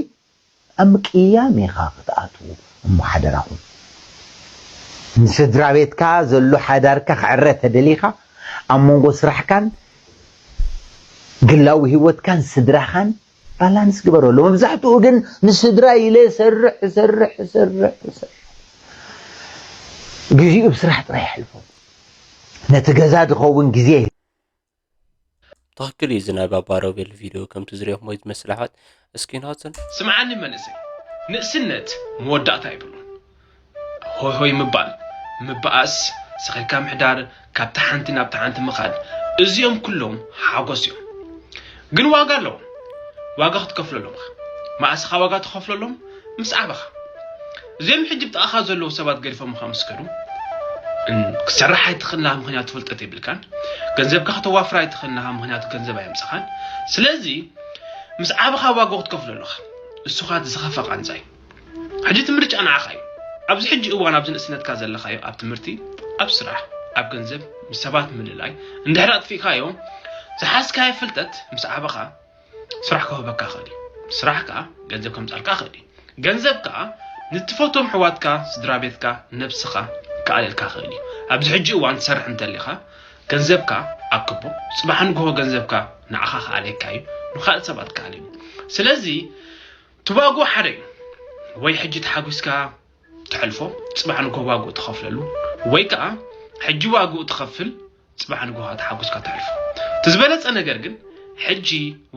ኣብ ምቅያም ኢኻ ክትኣትዉ እሞ ሓደራኹም ንስድራ ቤትካ ዘሎ ሓዳርካ ክዕረ ተደሊኻ ኣብ መንጎ ስራሕካን ግላዊ ህይወትካን ስድራኻን ባላንስ ግበረሉ። መብዛሕትኡ ግን ንስድራ ኢለ እሰርሕ፣ እሰርሕ፣ እሰርሕ፣ እሰርሕ። ግዜኡ ብስራሕ ጥራይ የሕልፎ። ነቲ ገዛ ዝኸውን ግዜ ትኽክል እዩ። እዚ ናይ ባባ ሮቤል ቪድዮ ከምቲ ዝሪኦኹሞ እዩ ዝመስል ኣሕዋት። እስኪ ናትን ስምዓኒ መንእሰይ፣ ንእስነት መወዳእታ የብሉን። ሆይ ሆይ ምባል፣ ምበኣስ፣ ሰኺርካ ምሕዳር፣ ካብታ ሓንቲ ናብታ ሓንቲ ምኻድ፣ እዚኦም ኩሎም ሓጎስ እዮም። ግን ዋጋ ኣለዎም። ዋጋ ክትከፍለሎም ኢኻ። መኣስኻ ዋጋ ትኸፍለሎም ምስ ዓበኻ። እዚኦም ሕጂ ብጥቓኻ ዘለዉ ሰባት ገዲፎምኻ ምስ ከዱ፣ ክትሰርሕ ኣይትኽእልን ምኽንያቱ ፍልጠት የብልካን። ገንዘብካ ከተዋፍር ኣይትኽእልን ምኽንያቱ ገንዘብ ኣየምጻኻን። ስለዚ ምስ ዓበኻ ዋጋ ክትከፍለሉ ኢኻ። እሱ ኸኣ ዝኸፍእ ቃንዛ እዩ። ሕጂ እቲ ምርጫ ንዓኻ እዩ። ኣብዚ ሕጂ እዋን ኣብዚ ንእስነትካ ዘለኻዮ ኣብ ትምህርቲ፣ ኣብ ስራሕ፣ ኣብ ገንዘብ፣ ምስ ሰባት ምልላይ እንድሕር ኣጥፊእካዮ ዝሓዝካዮ ፍልጠት ምስ ዓበኻ ስራሕ ክህበካ ይኽእል እዩ። ስራሕ ከኣ ገንዘብ ከምጻልካ ይኽእል እዩ። ገንዘብ ከኣ ንትፈትዎም ኣሕዋትካ፣ ስድራ ቤትካ፣ ነብስኻ ክኣልየልካ ይኽእል እዩ። ኣብዚ ሕጂ እዋን ትሰርሕ እንተሊኻ ገንዘብካ ኣክቦ፣ ጽባሕ ንግሆ ገንዘብካ ንዓኻ ክኣልየካ እዩ፣ ንኻልእ ሰባት ክኣልዩ። ስለዚ እቲ ዋግኡ ሓደ እዩ። ወይ ሕጂ ተሓጒስካ ተሕልፎ፣ ጽባሕ ንግሆ ዋግኡ ትኸፍለሉ፣ ወይ ከኣ ሕጂ ዋግኡ ትኸፍል፣ ጽባሕ ንግሆ ተሓጒስካ ተሕልፎ። እቲ ዝበለጸ ነገር ግን ሕጂ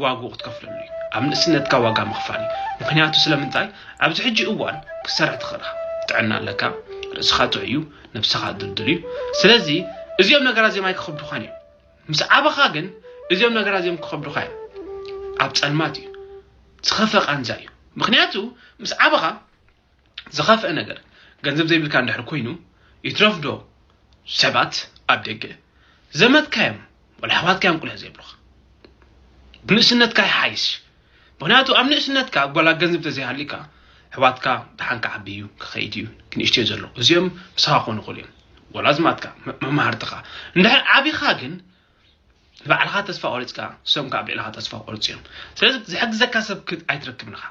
ዋግኡ ክትከፍለሉ እዩ። ኣብ ንእስነትካ ዋጋ ምኽፋል እዩ። ምኽንያቱ ስለምንታይ? ኣብዚ ሕጂ እዋን ክትሰርሕ ትኽእል ኢኻ። ጥዕና ኣለካ፣ ርእስኻ ጥዑይ እዩ፣ ነብስኻ ድልዱል እዩ። ስለዚ እዚኦም ነገራት እዚኦም ኣይክኸብዱኻን እዮም። ምስ ዓበኻ ግን እዚኦም ነገራት እዚኦም ክኸብዱኻ እዮም። ኣብ ጸልማት እዩ። ዝኸፍእ ቃንዛ እዩ። ምኽንያቱ ምስ ዓበኻ ዝኸፍአ ነገር ገንዘብ ዘይብልካ እንድሕር ኮይኑ ይትረፍ ዶ ሰባት ኣብ ደገ ዘመድካ እዮም ወላ ኣሕዋትካ እዮም ቁልሕ ዘይብሉኻ። ብንእስነትካ ይሓይሽ። ምኽንያቱ ኣብ ንእስነትካ ጓላ ገንዘብ ተዘይሃሊካ ኣሕዋትካ ደሓን ክዓቢ እዩ ክኸይድ እዩ ክንእሽተይ ዘሎ እዚኦም ምሳኻ ክኾኑ ይኽእሉ እዮም ወላ ኣዝማድካ መ- መማህርትኻ። እንድሕር ዓቢኻ ግን ንባዕልኻ ተስፋ ቆሪፅካ እሶም ከዓ ኣብ ልዕልኻ ተስፋ ቆርፁ እዮም። ስለዚ ዝሕግዘካ ሰብ ክት ኣይትረክብን ኢኻ።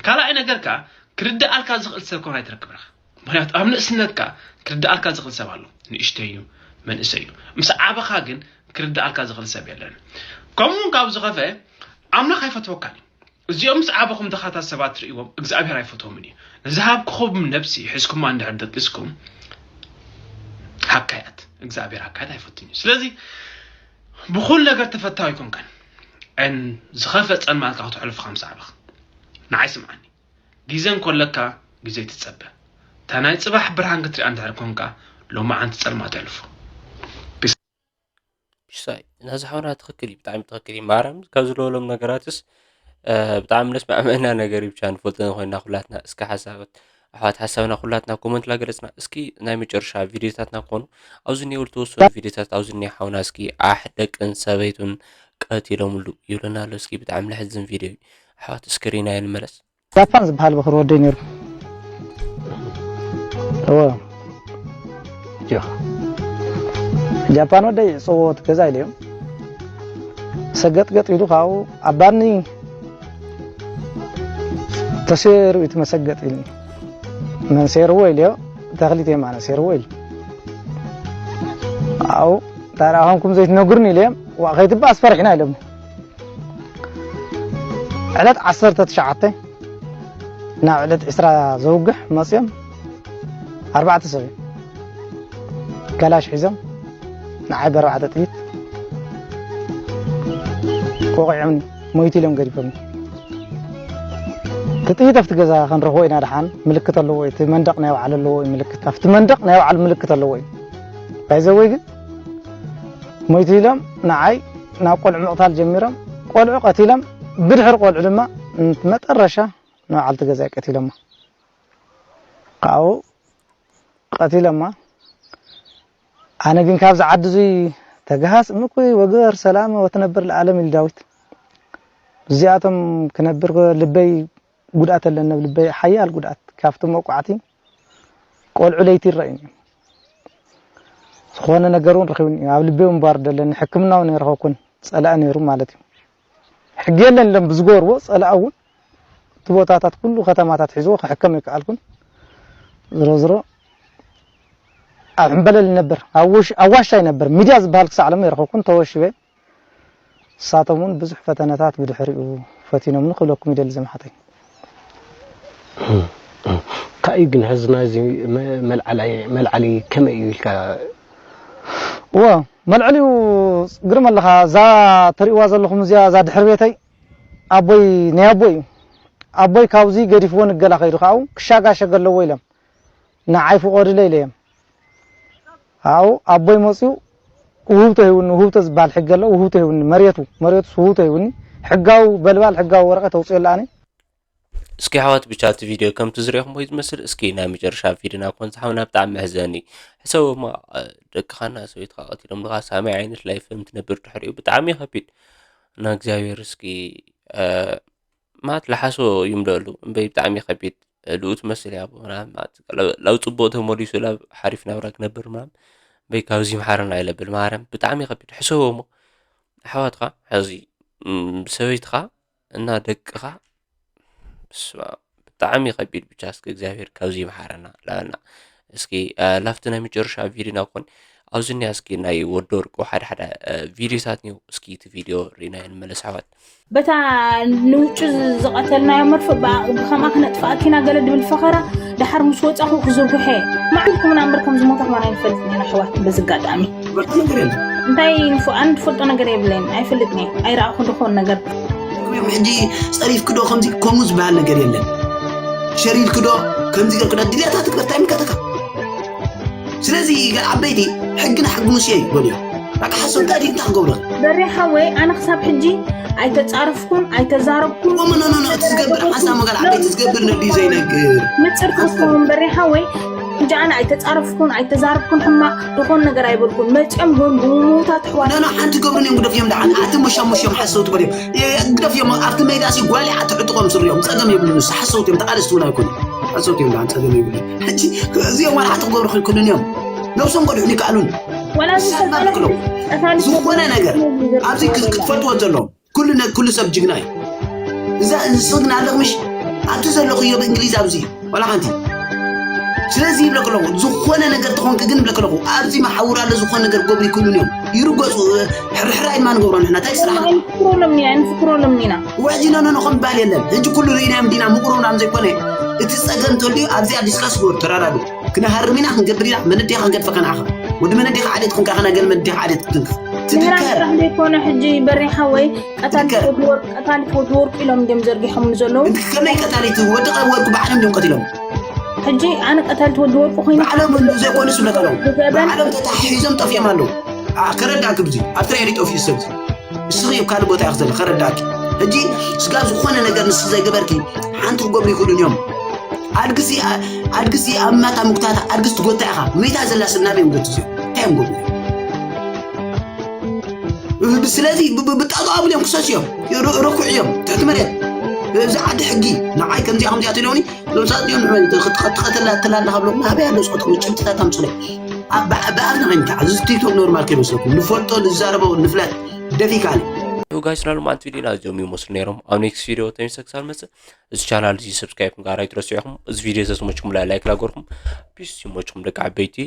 ካልኣይ ነገር ከዓ ክርድኣልካ ዝኽእል ሰብ ከውን ኣይትረክብን ኢኻ። ምክንያቱ ኣብ ንእስነትካ ክርድኣልካ ዝኽእል ሰብ ኣሎ፣ ንእሽተይ እዩ፣ መንእሰይ እዩ። ምስ ዓበኻ ግን ክርድኣልካ ዝኽእል ሰብ የለን። ከምኡ እውን ካብ ዝኸፈ ኣምላኽ ኣይፈትወካን እዩ። እዚኦም ምስ ዓበኹም ድኻታት ሰባት ትርእይዎም እግዚኣብሔር ኣይፈትዎምን እዩ። ንዝሃብኩኹም ነብሲ ሒዝኩማ እንድሕር ደቂስኩም ሃካያት እግዚኣብሔር ሃካያት ኣይፈትን እዩ። ስለዚ ብኹሉ ነገር ተፈታዊ ኣይኮንካን። ን ዝኸፈ ጸልማትካ ክትሕልፍኻ ምስ ዓበኻ ንዓይ ስምዓኒ። ግዜ እንኮለካ ግዜ ትጸበ። እታ ናይ ጽባሕ ብርሃን ክትሪኣ እንድሕር ኮንካ ሎማዓንቲ ጸልማት ኣሕልፎ። ሽሳይ ነዚ ሓውና ትኽክል እዩ፣ ብጣዕሚ ትኽክል እዩ። ማርያም ካብ ዝበሎም ነገራትስ ብጣዕሚ ደስ ማዕመና ነገር እዩ። ብቻ ንፈልጦ ኮይና ኩላትና እስከ ሓሳባት ኣሕዋት ሓሳብና ኩላትና ኮመንት ላገለጽና። እስኪ ናይ መጨረሻ ቪዲዮታትና ክኾኑ ኣብዚ እኒኦ ዝተወሰኑ ቪዲዮታት ኣብዚ እኒኦ ሓውና እስኪ ኣሕ ደቅን ሰበይቱን ቀቲሎምሉ ይብለና ኣሎ። እስኪ ብጣዕሚ ለሕዝን ቪዲዮ እዩ ኣሕዋት። እስክሪና የንመለስ። ጃፓን ዝበሃል በኽሪ ወደይ ነይሩ። እወ። ጃፓን ወደይ ጸወት ገዛ ኢለዮም። ሰገጥገጥ ኢሉ ካብኡ ኣባኒ ተሴሩ እቲ መሰገጥ ኢሉ። መን ሴርዎ ኢልዮ? ተኽሊት የማነ ሴርዎ ኢሉ። ኣብኡ እንታይ ደኣ ኾንኩም ዘይትነግሩኒ ኢለዮም። ዋ ከይትበኣስ ፈሪሕና ኢሎም። ዕለት ዓሰርተ ትሽዓተ ናብ ዕለት ዕስራ ዘውግሕ መፅዮም ኣርባዕተ ሰብ እዮም። ከላሽ ሒዞም ንዓይ ብኣርባዕተ ጥይት ወቒዖምኒ ሞይቱ ኢሎም ገዲፎምኒ። እቲ ጥይት ኣብቲ ገዛ ክንረኽቦ ኢና ደሓን ምልክት ኣለዎ እዩ። እቲ መንደቕ ናይ ባዕሉ ኣለዎ እዩ ምልክት። ኣብቲ መንደቕ ናይ ባዕሉ ምልክት ኣለዎ እዩ። ባይዘወይ ግን ሞይቱ ኢሎም ንዓይ ናብ ቆልዑ ምቕታል ጀሚሮም። ቆልዑ ቀቲሎም ብድሕሪ ቆልዑ ድማ መጠረሻ ንበዓልቲ ገዛይ ቀቲሎማ። ካብኡ ቀቲሎማ። ኣነ ግን ካብዚ ዓዲ እዙይ ተገሃስ እምኩይ ወግበር ሰላም ወትነብር ለዓለም ኢሉ ዳዊት። እዚኣቶም ክነብር ልበይ ጉድኣት ኣለኒ ኣብ ልበይ ሓያል ጉድኣት ካብቲ መውቃዕቲ ቆልዑ ለይቲ ይረኣዩኒ እዮም። ዝኾነ ነገር እውን ረኺቡኒ እዩ ኣብ ልበይ እውን ባርዶ ኣለኒ ሕክምና እውን ኣይረኸብኩን ጸላኢ ነይሩ ማለት እዩ። ሕጊ የለን ኢሎም ብዝገበርዎ ጸላኢ እውን እቲ ቦታታት ኩሉ ከተማታት ሒዝዎ ክሕከም ኣይከኣልኩን። ዝሮ ዝሮ ኣብ ሕምበለል ይነብር ኣብ ዋሻ ይነብር ሚድያ ዝበሃል ክሳዕ ሎም ኣይረኸብኩን ተወሽበ ንሳቶም እውን ብዙሕ ፈተነታት ብድሕሪኡ ፈቲኖም ንክብለኩም ይደሊ ዘምሓተይ። እንታይ እዩ ግን ሕዚ ናይዚ መ- መልዓላይ- መልዓሊ ከመይ እዩ ኢልካ? እዎ፣ መልዕሊኡ ግርም ኣለኻ። እዛ ትርእይዋ ዘለኹም እዚኣ፣ እዛ ድሕሪ ቤተይ ኣቦይ፣ ናይ ኣቦይ እዩ። ኣቦይ ካብዚ ገዲፍዎ ንገላ ከይዱ፣ ካብኡ ክሻጋሸግ ኣለዎ ኢሎም ንዓይ ፍቆድለ ኢለዮም። ኣብኡ ኣቦይ መፅዩ ውህብቶ ሂውኒ። ውህብቶ ዝበሃል ሕጊ ኣሎ። ውህብቶ ሂውኒ፣ መሬቱ፣ መሬቱ ውህብቶ ሂውኒ። ሕጋዊ በልባል፣ ሕጋዊ ወረቀት ኣውፅኦ ኣለኣኒ። እስኪ ኣሕዋት፣ ብቻ እቲ ቪድዮ ከምቲ ዝሪእኹምዎ እዩ ዝመስል። እስኪ ናይ መጨረሻ ቪድዮና ክኾን ዝሓውና ብጣዕሚ መሕዘኒ። ሕሰቦማ ደቅኻና ሰበይትኻ ቀቲሎምልኻ ሳመይ ዓይነት ላይፍ እንትነብር ድሕሪኡ ብጣዕሚ እዩ ከቢድ። እና እግዚኣብሔር እስኪ ማለት ለሓሶ ይምለሉ እምበይ ብጣዕሚ ከቢድ። ልኡ ትመስል እያ ምናምን ማለት ላብ ፅቡቅ ተመሊሱ ላብ ሓሪፍ ናብራ ክነብር ምናምን እምበይ ካብዚ ይምሓረና ኢለብል ማርያም ብጣዕሚ ከቢድ። ሕሰቦሞ ኣሕዋትካ ሕዚ ሰበይትኻ እና ደቅኻ ብጣዕሚ ከቢድ። ብቻ እስኪ እግዚኣብሔር ካብዚ ይምሓረና ላበልና። እስኪ ላፍቲ ናይ መጨረሻ ቪድዮና ክኾን ኣብዚ እኒኣ እስኪ ናይ ወዲ ወርቁ ሓደ ሓደ ቪድዮታት እኒው እስኪ እቲ ቪድዮ ርኢና ንመለስ ኣሕዋት። በታ ንውጩ ዝቐተልናዮ መርፍእ ብኸምኣ ክነጥፍኣኪና ገለ ድብል ፈኸራ። ደሓር ምስ ወፃኹ ክዝርጉሐ ማዕልኩም ናምበር ከም ዝሞታ ከማን ኣይንፈልጥ ኔና ኣሕዋት። በዚ ኣጋጣሚ እንታይ ኣነ ትፈልጦ ነገር የብለይን፣ ኣይፈልጥን እየ፣ ኣይረኣኹ ዝኾን ነገር። ሕጂ ፀሪፍክዶ ከምዚ ከምኡ ዝበሃል ነገር የለን። ሸሪልክዶ ከምዚ ገርክዶ ድልያታ ትግበር እንታይ ምከተካ። ስለዚ ዓበይቲ ሕግና ሕጊ ሙሴ እዩ በልዮ። በቃ ሓሶት እንታይ ድዩ እንታይ ክገብሮ? በሬ ሓወይ ኣነ ክሳብ ሕጂ ኣይተፃረፍኩን ኣይተዛረብኩን። ኖ ኖ ኖ እቲ ዝገብር ሓንሳብ መገል ዓበይቲ ዝገብር ነድዩ ዘይነግር። ምፅር ክትኸውን በሬ ሓወይ ሕጂ ኣነ ኣይተፃረፍኩን ኣይተዛረብኩን ሕማቕ ዝኾን ነገር ኣይበልኩን። መፂኦም ግን ብምውታት ኣሕዋት ኖ ኖ ሓንቲ ገብሩን እዮም ግደፍዮም ደሓን ኣቲ ሙሾም ሙሾም ሓሰውቲ በልዮም ግደፍዮም። ኣብቲ ሜዳ ሲ ጓሊዓ ትዕጥቖም ስሪኦም ፀገም የብሉን። ንሱ ሓሰውቲ እዮም ተቓለስቲ እውን ኣይኮኑ። ሓሰውቲ እዮም ደሓን ፀገም የብሉን። ሕጂ እዚኦም ዋላ ሓንቲ ክገብሩ ክልክሉን እዮም። ነብሶም ከድሕኑ ይከኣሉን። ዋላ እዚ ዝሳብ ሰብኣይ ክብሎ ቀታሊ ዝኾነ ነገር ኣብዚ ክትፈልጥዎ ዘለዎም ኩሉ ነ- ኩሉ ሰብ ጅግና እዩ። እዛ ንስኺ ግን ኣለኽምሽ ኣብቲ ዘለኽዮ ብእንግሊዝ ኣብዚ እዩ ዋላ ሓንቲ። ስለዚ ይብለክ ኣለኹ ዝኾነ ነገር ተኾንክ ግን ይብለክ ኣለኹ ኣብዚ መሓውር ኣሎ ዝኾነ ነገር ክገብሩ ይክእሉን እዮም። ይርገፁ ሕርሕራይ ድማ ንገብሮ ንሕና እንታይ ስራሕ ኣይንፍክረሎም ኢና ኣይንፍክረሎም ኢና። ውሕጂ ነነኖ ከም ባል የለን ሕጂ ኩሉ ርኢናዮም ዲና ምቁርብና ዘይኮነ እቲ ፀገም እንተልዩ ኣብዚኣ ዲስካስ ግበሩ ተራዳዱ። ክንሃርም ኢና ክንገብር ኢና መነዴኻ ክንገድፈካ ንዓኻ ወዲ መነዴኻ ዓሌት ኮንካ ኢኻ ናይ ገለ መነዴኻ ዓሌት ክትንክፍ ንሕና ትድከር ጥራሕ ዘይኮነ ሕጂ በሪኻ ወይ ቀታሊት ትድከር ወዲ ወርቂ ቀታሊት ወዲ ወርቂ ኢሎም እንድዮም ዘርጊሖም ንዘለዉ እንዲ ከመይ ቀታሊት ወዲ ቀ- ወርቂ ባዕሎም እንድዮም ቀቲሎም ሕጂ ኣነ ቀታሊት ወዲ ወርቂ ኮይነ ባዕሎም እንዱ ዘይኮኑ ስብለቀሎም ብገበን ባዕሎም ተታሒዞም ጠፊኦም ኣለዉ ኣ- ከረዳእክ ብዚ ኣብ ትራይ ጠፊኡ ሰብ እስኺ ኣብ ካልእ ቦታ ኢኺ ዘለኺ ከረዳእኪ። ሕጂ ስጋብ ዝኾነ ነገር ንስኺ ዘይገበርኪ ሓንቲ ክገብሩ ይኽእሉን እዮም። ኣድግሲ ኣድግሲ ኣብ ማታ ምጉታታ ኣድግስ ትጎታ ኢኻ። መይታ ዘላ ስናበይ እዮም ጎቱ እዚኦም እንታይ እዮም ገብሩ? ስለዚ ብጠቕኣም እዮም ክሰስ እዮም። ርኩዕ እዮም ትሕቲ መሬት። እዚ ዓዲ ሕጊ ንዓይ ከምዚኣ ከምዚኣ ትለውኒ ሎምሳት እዮም ንመን ትኸተላ ትላላ ካብሎም ናበይ ኣሎ ስቆት ጭብጥታት ኣምፅለይ። ብኣፍና ከይንተዓዝ እዚ ቲክቶክ ኖርማል ከይመስለኩም ንፈልጦ ንዛረቦ ንፍለጥ ደፊካኒ ይሁ ጋይስ ናሉ ማንቲ ቪዲዮና እዚኦም ይመስሉ ነይሮም ኣብ ኔክስት ቪዲዮ ተሚሰ ክሳብ መፅእ እዚ ቻናል እዚ ሰብስክራይብ ክንጋራ ይትረስዑ ኢኹም እዚ ቪዲዮ ዘዝመችኩም ላይ ላይክ ላገርኩም ፒስ ይመችኩም ደቂ ዓበይቲ